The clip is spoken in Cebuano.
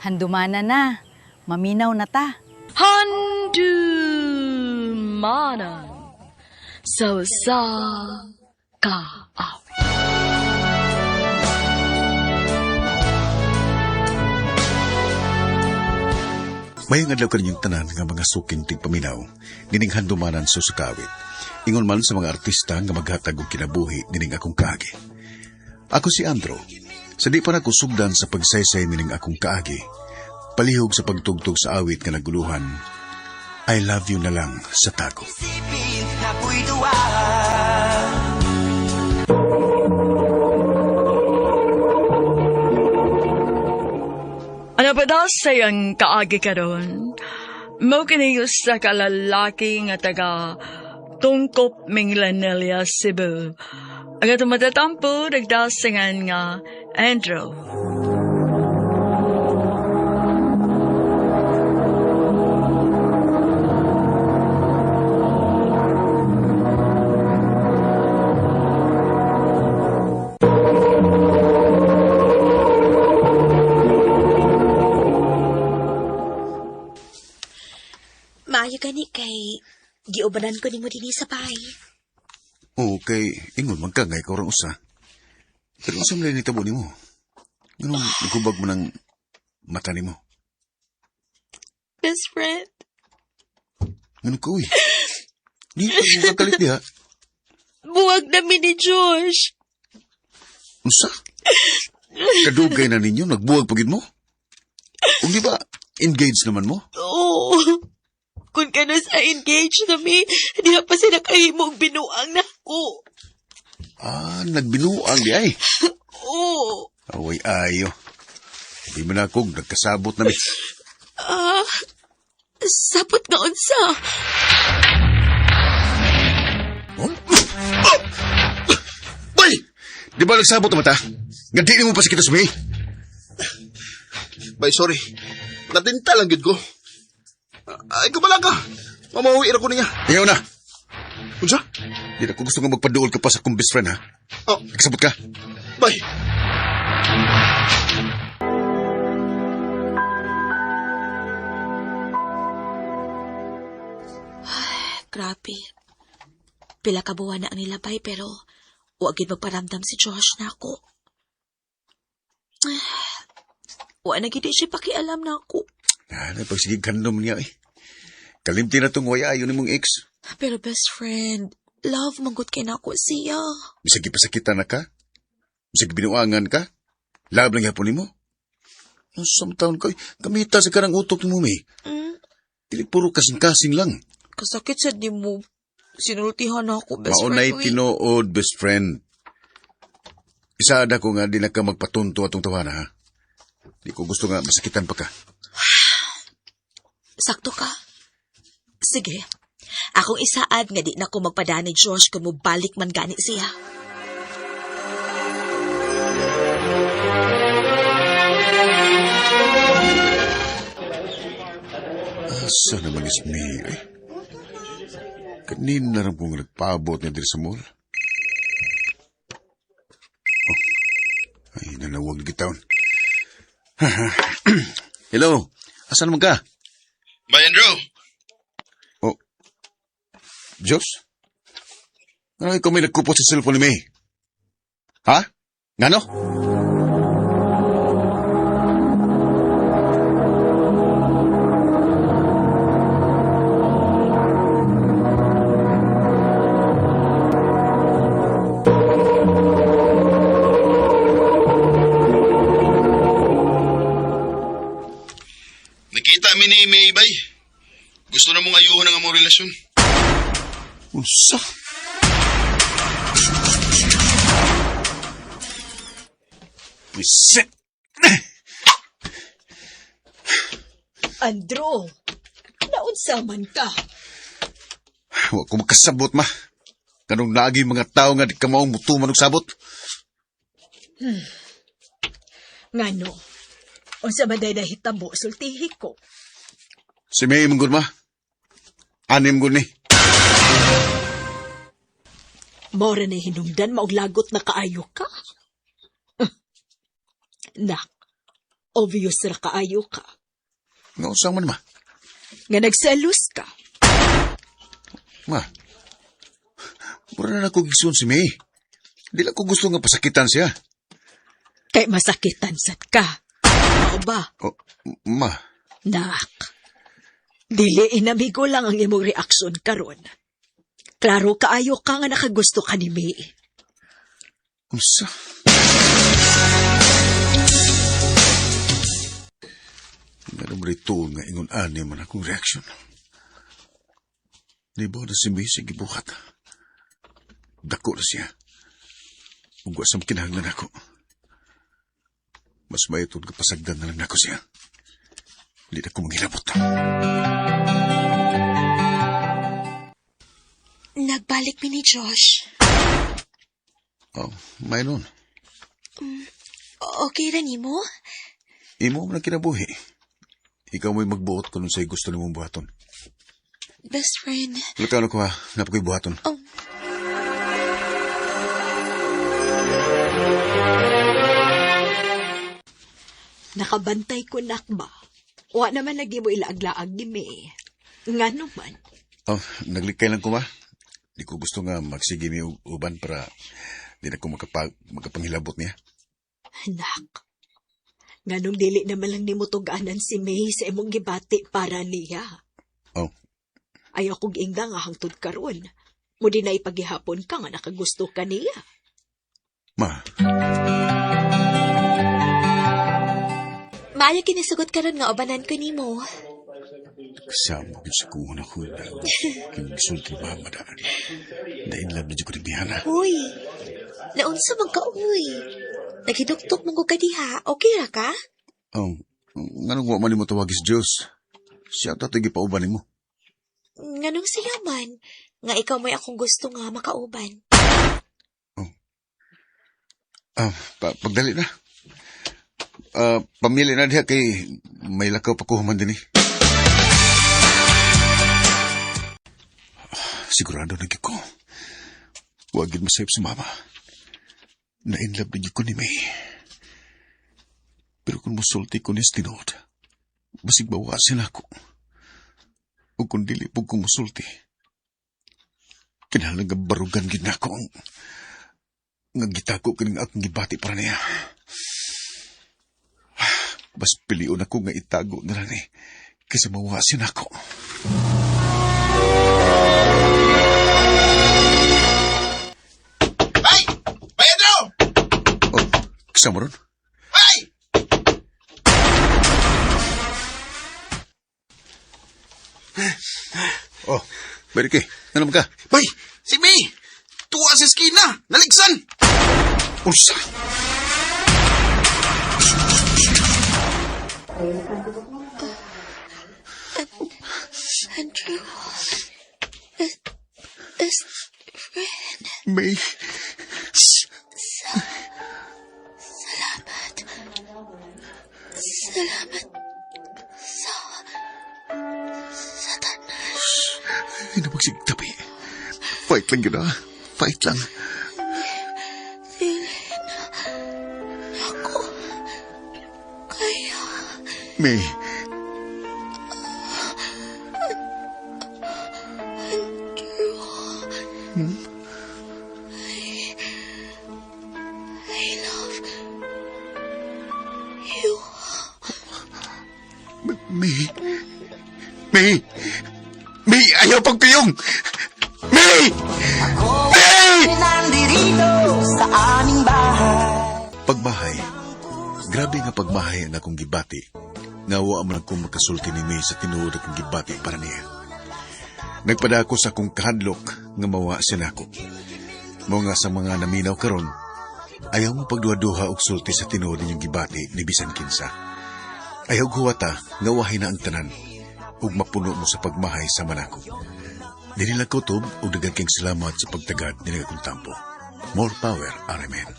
Handumana na. Maminaw na ta. Handumanan sa usa ka awit. Mayong adlaw kaninyong tanan nga mga suking tigpaminaw, nining handumanan sa usakawit. Ingon man sa mga artista nga maghatag og kinabuhi nining akong kaagi. Ako si Andro. Sa di pa nakusugdan sa pagsaysay nining akong kaagi, palihog sa pagtugtog sa awit nga naguluhan, I love you na lang sa tago. Ano pa daw sayang kaagi karon? Mo kini usa ka lalaki nga taga Tungkop, Minglanilla, Cebu. Ang atong matatampo, nagdasingan nga Andrew. Maayo gani kay giubanan ko nimo dinhi sa bahay. Okay, ingon man ka nga ikaw rang usa. Pero unsa man nitabo nimo? Nganong nagubag mo ng mata nimo? Best friend. Nganong ka, uy? Di pa mo kakalit diha. Buwag na mi ni Josh. Unsa? Kadugay na ninyo, nagbuwag pagid mo? Ug di ba, engaged naman mo? Oo. Kung kano sa engage na mi, diha pa sila kahimo og binuang nako. Ah, nagbinuang di ay. Oo. Away ayo. Di man ako, nagkasabot na mi. Ah, sapot nga unsa. Huh? Oh! Bay! Di ba nagsabot na mata? Nga di mo pa sa kita sumi? Bay, sorry. Natinta lang gid ko. Ay, kumala ka. Mamauwi ra ko niya. Ayaw na. Unsa? Di na ko gusto nga magpaduol ka pa sa akong best friend, ha? Oh, Nagsabot ka? bay. Grabe. Pila ka buwan na ang nilabay pero wa gid magparamdam si Josh nako. Wa na gid siya pakialam nako. Ah, pagsigig kandom niya, eh. Kalimti na tong waya ayo ni mong ex. Pero best friend, love manggut kay nako siya. Bisag ipasakitan na ka. Bisag binuangan ka. Lab lang yapon nimo. Samtown ka, gamita sa karang utok nimo, mi. Mm. Dili puro kasing-kasing lang. Kasakit sad nimo. Sinultihan ako, best Maunay friend. Uy. tinuod, best friend. Isaad ako nga di na ka magpatunto atong tawana, ha? Di ko gusto nga masakitan pa ka. Sakto ka. Sige. Akong isaad nga di na ko magpadani Josh kung mobalik man gani siya. Asa naman is me, eh? Kanina rin kong nagpaabot niya diri sa mall. Oh, ay, nanawag na gitaon. Hello, asa naman ka? Bay, Andrew. Oh, Diyos? Ano ikaw may nagkupot sa cellphone ni May? Ha? Ngano? Nakita mi ni May, bay. Gusto na mong ayuhon ang among relasyon. Unsa? Wisit! Andro, naunsa man ka? Wa ko makasabot, ma. Kanong naagi mga tao nga di ka maong mutuman og sabot. Ngano? Unsa man day nahitabo sultihi ko? Si May mong ma. Anim gud ni. Mora na hinungdan mauglagot na kaayo ka. Nak, Obvious ra kaayo ka. Nga unsa man, ma? Nga nagselos ka. Ma, mura na nako gigsuon si May. Di lang ko gusto nga pasakitan siya. Kay masakitan sad ka. Mao ba? Oh, ma, Nak. Dili inamigo lang ang imong reaksyon karon. Klaro kaayo ka nga nakagusto ka ni May. Unsa? Nga naman ito nga ingon ani man akong reaksyon. Di ba na si May sa gibuhat? Dako na siya. Ug wa sa kinahanglan ako. Mas mayutod ka pasagdan na lang nako siya. Di na ko manghilabot. Nagbalik mi ni Josh. Oh, may nun. Okay ra nimo? Imo man ang kinabuhi. Ikaw mo'y magbuot kung unsay gusto nimong buhaton. Best friend. Lakaw na ko ha, napakoy buhaton. Oh. Nakabantay ko nakba. Wa naman lagi mo ilaag-laag ni May. Ngano man. Oh, naglikay lang ko ba? Di ko gusto nga magsige mi og uban para di na ko makapanghilabot niya. Anak. Nganong dili naman lang nimo tug-anan si May sa imong gibati para niya. Oh. Ayaw kong ingda nga hangtod karon. Mudi na ipagihapon ka nga nakagusto ka niya. Ma, Maayo kinisugot karon nga ubanan ko nimo. kasama ko sa kuha na ko na kung gisulti mama daan. Na in love na dyan ko ni Bihana. Uy, naunsa man ka uy. Naghiduktok man ko ka diha. Okay ra ka? Oh, nganong wa man nimo tawagi si Diyos? Siya ta tigi pauban nimo. Nganong siya man? Nga ikaw may akong gusto nga makauban. Ah, pagdali na. Ah, pamili na diha kay may lakaw pa ko human din eh. Sigurado na gyud ko. Wa gyud masayop si mama. Na in love na gyud ko ni May. Pero kung musulti ko ni tinuod, basig bawasin ako. O kung dili po ko musulti, kinahanglan nga barugan gyud nako ang nga gitago kining akong gibati para niya. Mas pilion ako nga itago na lang eh, kaysa mawasin ako. Bay! Bay, Andrew! Oh, kasama ron? Bay! Oh, Berike, ano ka? Bay! Si May! Tuwa sa eskina! Naligsan! Unsa? Andrew. Best friend. May, Salamat. Salamat sa tanan. Ay, napagsigtabi. Fight lang yun ah. Fight lang. Dili na ako kaya. May, Andrew. I love you. May, May, May, ayaw pagpiyong! May! May! Nandito sa aming bahay. Pagmahay. Grabe nga pagmahay ang akong gibati. Nga wa man akong makasulti ni May sa tinuod akong gibati para niya. Nagpadako sa akong kahadlok nga mawa siya nako. Mao nga sa mga naminaw karon, ayaw mo pagduha-duha og sulti sa tinuod ninyong gibati ni bisan kinsa. Ayaw huwata nga wahay na ang tanan ug mapuno mo sa pagmahay sa manako. Dili lang kutob ug daghan kayong salamat sa pagtagad nila akong tampo. More power, RMN.